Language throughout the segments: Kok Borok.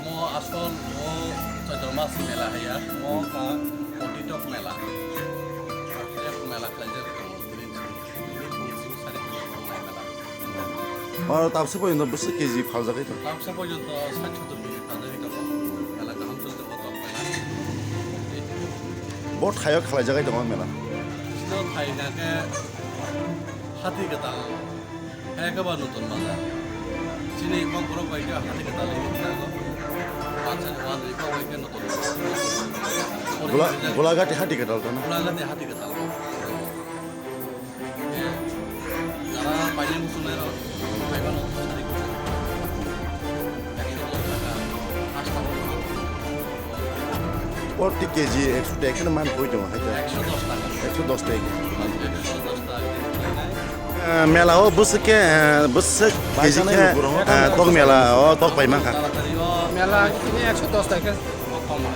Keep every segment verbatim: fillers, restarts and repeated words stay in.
Mo asol o Chaitya Mas mela haya, mo ka Potitok mela. Potitok mela khlaijak tongo, bini bini sari tongo mela. Oro tabsa porjonto bwswk K G phaljagwi tongo? Tabsa porjonto sait sottor K G phaljagwi tongo. Mela kaham choli tongo, tok mela. Bo thaio khlaijagwi tongo mela? Sino thaina khe hati kwtal. Ekaba notun bazar. Chini kokborok bai khe hati kwtal ni tongo. Panchayat ward ni kok bai khe notun bazar. Bula-, Bulagati hati kwtal to na? Bulagati hati kwtal. Jara paine musunai rok, paiba no sari. Ekso dos taka, hasta. Proti K G ekso taka khe man koi tongo hai ta? Ekso dos taka. Ekso dos taka. Ekso dos taka. Ah, mela o bwswk khe, ah, bwswk K G khe, ah, tok mela o tok pai mankha. Mela khe ekso dos taka.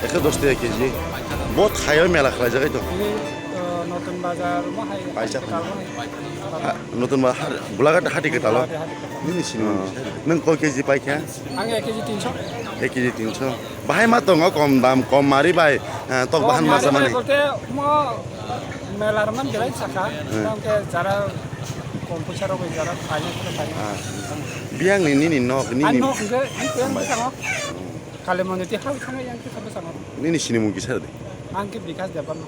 Ekso dos taka K G. Bo thaio mela khlaijak hai to. Ini, eh, Notun Bazar mo hai. Paisa. Hospital mo hai. Ha, Notun Bazar, Bulagati hati kwtal o. Bulagati hati kwtal. Nini sini. Oh. Nwng koi K G pai kha? Ang ek K G tinso. Ek K G tinso. Bahai ma tongo kom dam, kom mari bai, eh, tok bahan ma mari samani. Bolte mo mela rok man belai saka. Hmm. Tamo khe jara kom poisa rok jara paina khe paina. Ah. Biyang ni nini nok, nini nok hwnkhe, ang khe ang bwskango. Kali mondir ti hal thangwi ang khe bwskango. Nini sini mung kisa de? Ang khe Bikas Debbarma.